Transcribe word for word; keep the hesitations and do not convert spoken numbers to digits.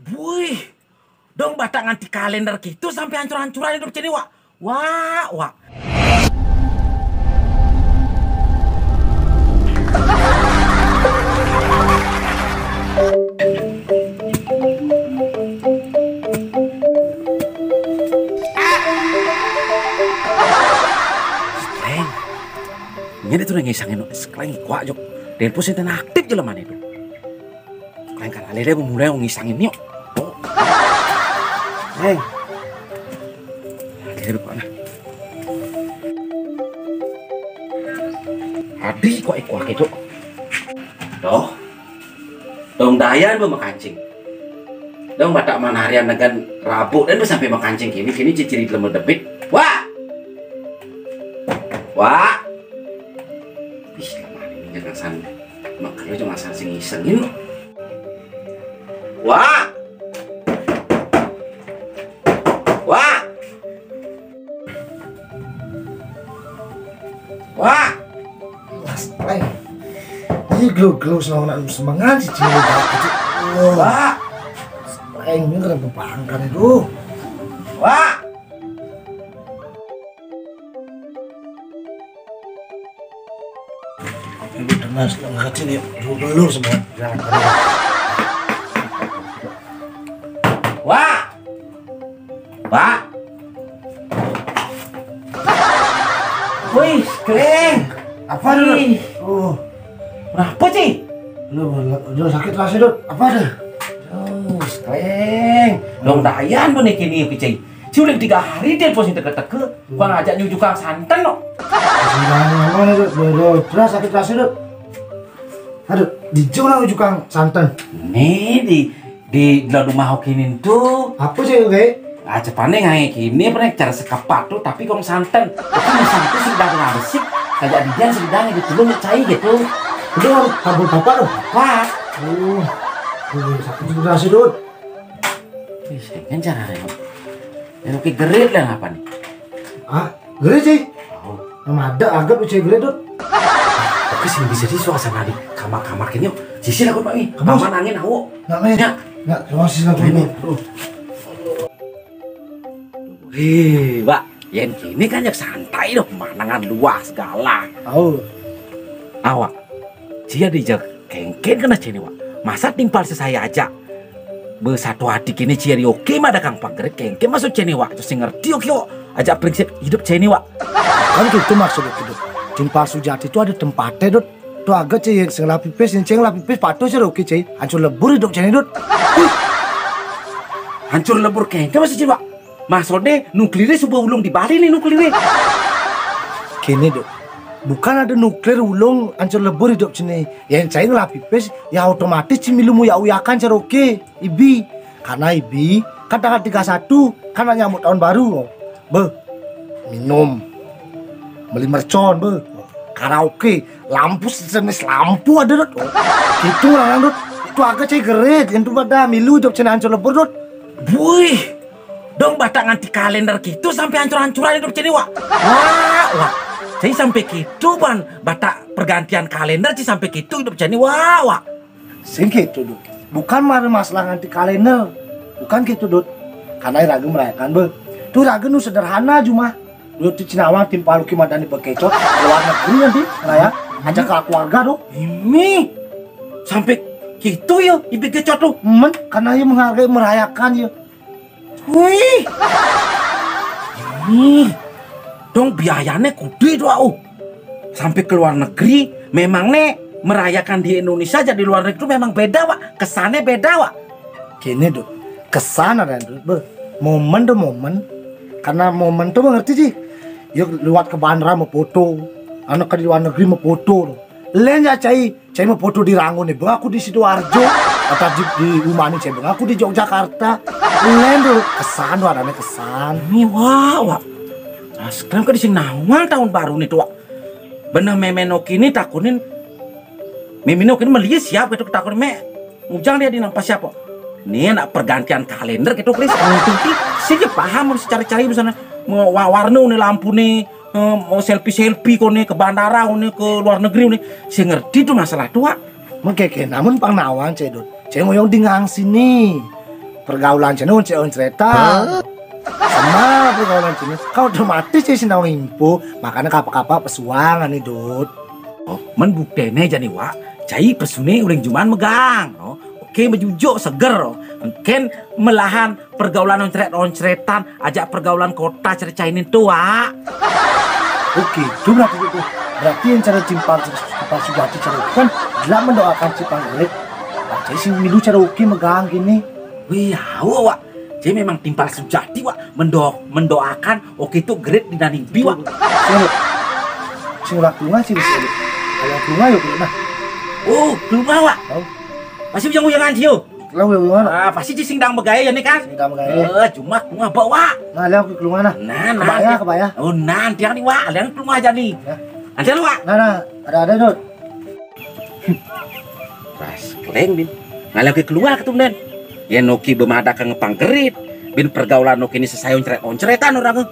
Wih, dong batak nganti kalender gitu sampai hancur-hancuran hidup cene, Wak. Wak, Wak. Sekleng. Ini tuh ngisangin sekleng kuat, Jok. Telepon sih aktif jelemane tuh. Sekleng kan ada dia mulai ngisangin yuk. Oh. Hei. Ada dia mana? Adi kok ikuak itu. Doh. Dong dayan be makancing. Dong batak manarian dengan rabuk dan be sampai makancing kini, kini ciciri leme debit. Wah. Wah. Ih, lemah ini jangan san. Makanya jangan san sing isengin. Wah. Wah. Wah. Mas, lain. Ini gelo-gelo sama nak semangat sih cewek banget. Wah. Lain ini kena bebankan itu. Wah. Ini udah mas, nggak sini dulu semangat. Wah. Pak. Wih, Kleng. Apa dulu? Ih. Oh. Kenapa, Ci? Lu, lu, lu sakit rasanya, Dut. Apa ada? Oh, Kleng. Dong dayan benih kini, Ci. Si udah tiga hari dia posisi teke-teke. Gua ngajak nyuju kang santen, no. Sudah lama nih, Dut. Dut, Dut. Terus sakit rasanya, Dut. Aduh, di jauh lah uju kang santen. Nih, di di dalam rumah kini tuh. Apa sih, oke? Ah, cepane ngai kini apa nih cara sekepat tuh, tapi kong santen. Tapi santen sih udah nggak bersih. Kayak di dia sih udah gitu, lu cai gitu. Udah, kabur bapak loh. Wah. Oh, oh, sakit juga sih, Dut. Ih, kan cara ya. Ya, oke, gerit lah apa nih? Ah, gerit sih. Oh. Nama ada agak ucai gerit, Dut. Oke, sih bisa di suasana di kamar-kamar kini. Sisi lah, Pak, nih. Kamu paman angin, awo. Nggak, nih. Ya. Nggak, masih lah, ini. Tuh. Hih, Pak, yen kini kan yang santai dong, pemandangan luas segala. Tahu. Awak, cia di jek kengken kena cene, Wak. Masa timpal sesaya aja. Bersatu hati kini cia di oke mah dagang panggerit kengken masuk cene, Wak. Terus ngerti oke, Wak. Aja prinsip hidup cene, Wak. Kan gitu maksudnya, Dut. Timpal sujati itu ada tempatnya, Dut. Tuh agak, Ci, yang sing lapipis, yang ceng lapipis patuh sih, oke, Ci. Hancur lebur hidup cene, Dut. Wih. Hancur lebur kengken masuk cene, Wak. Maksudnya nuklirnya sebuah ulung di Bali nih nuklirnya. Kini, Dut. Bukan ada nuklir ulung hancur lebur hidup cene. Yang cai ngelapipis, ya otomatis cimilumu ya uyakan ceroke. Ibi. Karena ibi, kan tanggal tiga satu, kan nyambut tahun baru. Be, minum. Beli mercon, be. Karaoke, lampu sejenis lampu ada, Dut. Gitu orang, Dut. Itu agak cai gerit, yang tuh pada milu hidup cene hancur lebur, Dut. Buih. Dong batak nganti kalender gitu sampai hancur-hancuran hidup cene, Wak. Wah, Wak. Saya sampai gitu, Ban. Batak pergantian kalender sih sampai gitu hidup cene, Wak, Wak. Sing gitu, Dut. Bukan mari masalah nganti kalender. Bukan gitu, Dut. Karena raga merayakan, be. Tuh raga nu sederhana cuma. Dut di Cinawang timpal ki madani bekecot. Luar negeri nanti, raya. Ajak ke keluarga, tuh. Ini. Sampai gitu ya, ibi kecot tuh. Men, karena ia menghargai, merayakan ya. Wih. Ini dong biayanya gede tuh, oh. Sampai ke luar negeri, memang nih merayakan di Indonesia aja di luar negeri itu memang beda, Wak. Kesannya beda, Wak. Kini, Dut. Kesan ada, Dut. Be, momen tuh momen. Karena momen tuh mengerti sih. Yuk lewat ke bandara mau foto. Anak ke luar negeri mau foto. Len ya cai, cai mau foto di Rangun nih, bang aku di Sidoarjo. Atau di, di rumah nih, cai bang aku di Yogyakarta. Len tuh kesan tuh, adanya kesan. Ini, Wak, Wak. Nah, sekarang kan di sini nawang tahun baru nih tuh, Wak. Bener memeno kini takunin. Memeno kini melihat siapa itu takut me. Ujang dia di nampak siapa? Nih anak pergantian kalender gitu, Chris. Nanti sih dia paham harus cari-cari di sana. Mau wa-, warna nih lampu nih, eh, mau selfie-selfie kau nih ke bandara, kau nih ke luar negeri nih. Saya ngerti tuh masalah tua. Mengkeke namun pang nawang cedot. Saya ngoyong di ngang sini. pergaulan cene oncret-oncretan. Sama pergaulan cene. Kan otomatis cai sing tau ngimpu, makanya kapa-kapa pesuang ane, Dut. Oh, men buktene jani, Wak. Cai pesune uling juman megang, no. Oke, mejujuk seger, no. Engken melahan pergaulan oncret-oncretan, ajak pergaulan kota cere cai ne tu, Wak. Oke, itu berarti itu. Berarti yang cara timpal, timpal sujati cara itu kan jelas mendoakan cai panggerit. Nah, cai sing milu cara oke megang kene. Wih, awo, Wak. Cai memang timpal sujati, Wak. Mendo-, mendoakan oke tu gerit di daning bi, Wak. Sing, sing ulah kelunga sih, sing. Kalau kelunga yo kelunga. Oh, kelunga, Wak. Oh. Pasti yang uyangan sih, yo. Kelunga, kelunga. Ah, pasti cai sing dang begawe ya ne kan? Sing dang begawe. Eh, cuma kelunga ba, Wak. Nah, leo kelunga nah. Nah, nah, kebaya, dia kebaya. Oh, nah, dia ni, Wak. Leo kelunga aja ni. Ya. Ada lu, Wak. Nah, nah, ada, ada, Dut. Ras keleng, Bin. Ngalih ke keluar ketumnen. Yen oke bemada ke ngepang gerit. Bin pergaulan oke ni sesayon ceret-oncretan orang.